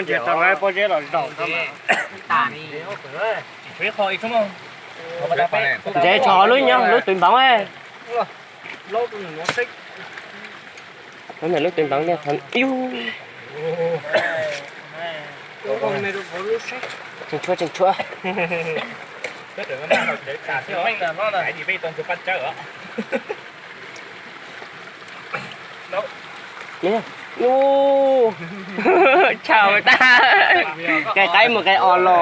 Ntshe tau pob zeb los zaum. Ntshe tso lub nyob lub twg ntoov. Lub twg ntoov thiab. Tseem tshuav, tseem tshuav. Tshaj tag. Qe qaib mus qe os los.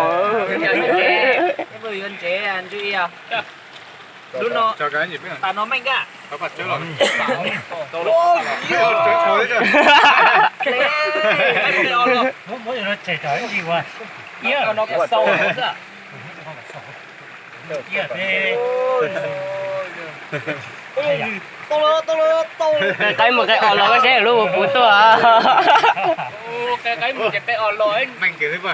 Lub no, tas no meej nkaj. Muab no kom xau xwb. Qe qaib mus qe os los koj saib lub puv tuaj. Qe qaib mus ces qe os los. Meej kiag xwb.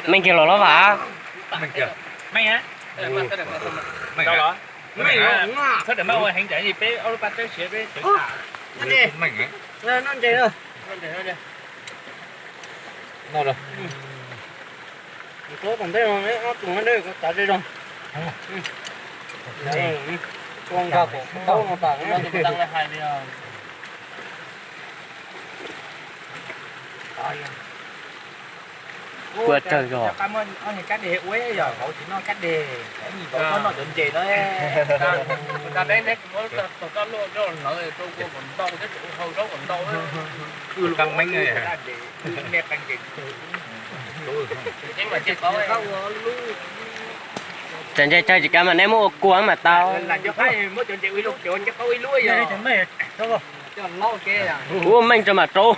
Meej kiag los los vas. Meej. Noj los. Tus tom ntej no, ob tug no, koj tav ze zog. Ua nkag tom taub no tas. Puas tsawg zog? Kab deg ua yog hauv tsis noj kab deg, noj cov ntses no. Kab deg ne, kuv muab tog koj luaj rau lawv rau kua kom ntau thiab tseem ua hau zaub kom ntau. Kab meej. Txawm ntse tsawg tsis kav mas neb muab ua kua mas tau. Ua meej rau mas rau.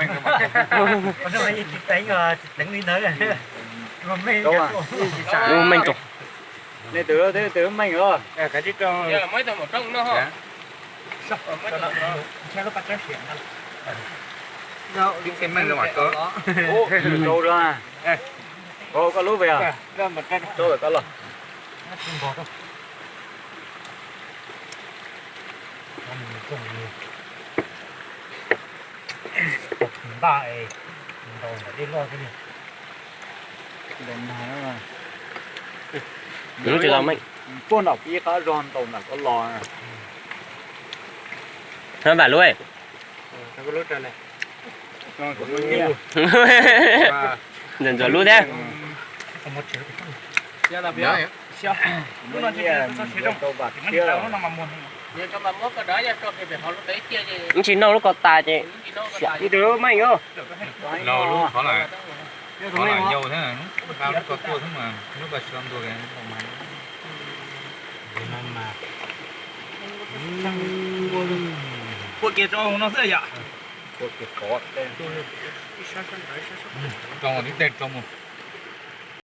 Ua meej rau. Nej tus lub meej os. Rau, koj lub ve os. Rau koj los. Npaj es ntaus ntawm dej loj xwb. Lub tsis tau meej. Tuaj nram pib qab zog ntaus ntawm ko los. Vam lub. Ntxuav ntxuav lub thiab. Tsis noj lub ko tas ces. Ib tug lub meej os. Los lub qhov lawm, qhov lawm yau thiab, lub ko tuaj thiab mas lub ko tsis tau ntuag. Ua kiag rau no xwb yom. Rau mus tib teg rau mus.